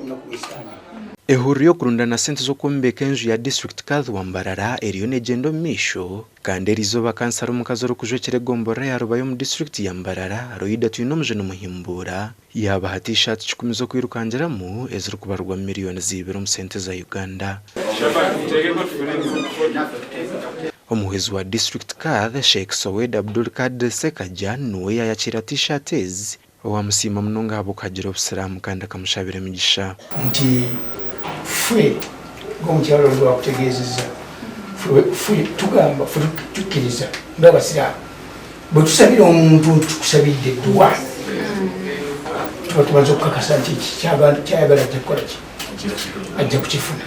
orunaku rw'esande. Ehururu y'okurundana sente z'okwombeka enju ya disiturikiti Kadhi wa Mbarara eriyo negyenda omu maisho kandi eriizooba kansara omukazi orikujwekyera egomborora ya Rubaya omu disiturikiti ya Mbarara, Loida Twinomujuni Muhimbuura yaabaha tishaati kikumi z'okwirukangiramu ezirikubarirwamu miriyoni ziibiri omu sente za Uganda. Omuhwezi wa disiturikiti Kadhi, Sheikh Sowed Abdulkadir Ssekajja niwe yaayakiira tishaati ezi Owaamusiima munonga ahabw'okuhagira Obusiraamu kandi akamushabira emigisha. Nti ffe ng'omukyala oli bwakutegeezezza, ffe tugamba ffe tukkiriza ng'abasiraamu bwe tusabira omuntu nti tukusabidde edduwa tuba tumaze okukakasa nti kyayagala ajja kukola ki ajja kukifuna.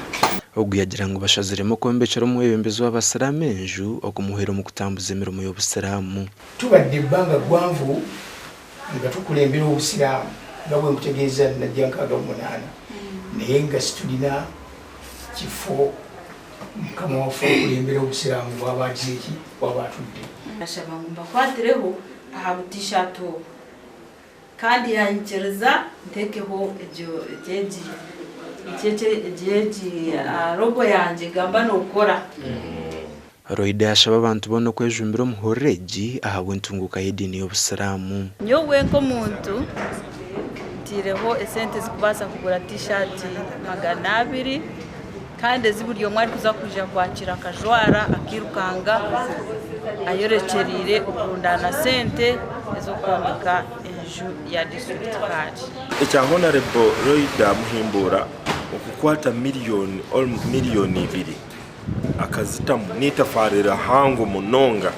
Ogu yagira ngu bashaziremu okwombekyera omwebembezi w'abasiraamu enju okumuhwera omu kutambuza emirimo y'obusiraamu. Tubadde ebbanga ggwanvu nga tukulembera obusiraamu nga bwenkutegeeza najja 68 naye nga situlina kifo mukama waffe okulembera obusiraamu bwaba agize ki waba atudde. Nashaba ngu mbakwatireho aha bu t-shirt obu kandi yanyikiriza ntekeho egyo egi egi logo yangye gamba nokora. Loida yashaba abantu boona okwejumbira omu hururu egi ahabw'entunguuka y'ediini y'Obusiraamu. Nyowe nk'omuntu ntaireho esente ezikubaasa kugura tishaati 200 kandi ezi buri omwe arikuza kwija kwakira akajwara akairukanga ayorekyereire okurundaana sente ez'okwombeka enju ya disiturikiti kaari. Ekya Honarebo Loida Muhimbuura okukwata miriyoni ibiri akazitamu n'eitafaari rihango munonga,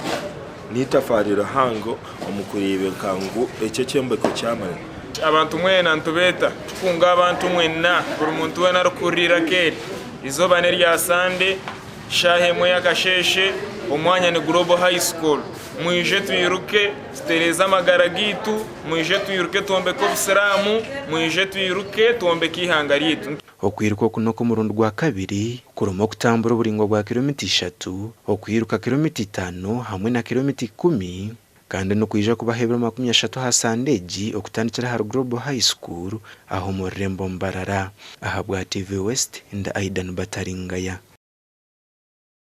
n'eitafaari rihango omu kureebeka ngu eki ekyombeko kyamara. Abantu mwena nitubeeta tukunga abantu mwena buri muntu weena arikuhurira eiraka eri. Eizooba n'erya Sande, shaaha emwe y'akasheeshe, omwanya ni Global High School. Mwije twiruke tutereeze amagara gaitu, mwije twiruke twombeke obusiraamu, mwije twiruke twombeke eihanga ryaitu. Okwiruka oku n'okw'omurundi gwa kabiri, kurimu okutambura oburaingwa bwa kiromita ishatu, okwiruka kiromita itaano hamwe na kiromita ikumi, kandi nikwija kubaho ebiro 30 aha Sande egi okutandikira ahari Global High School aha omu rurembo Mbarara. Ahabwa TV West, ndi Aidan Bataringaya.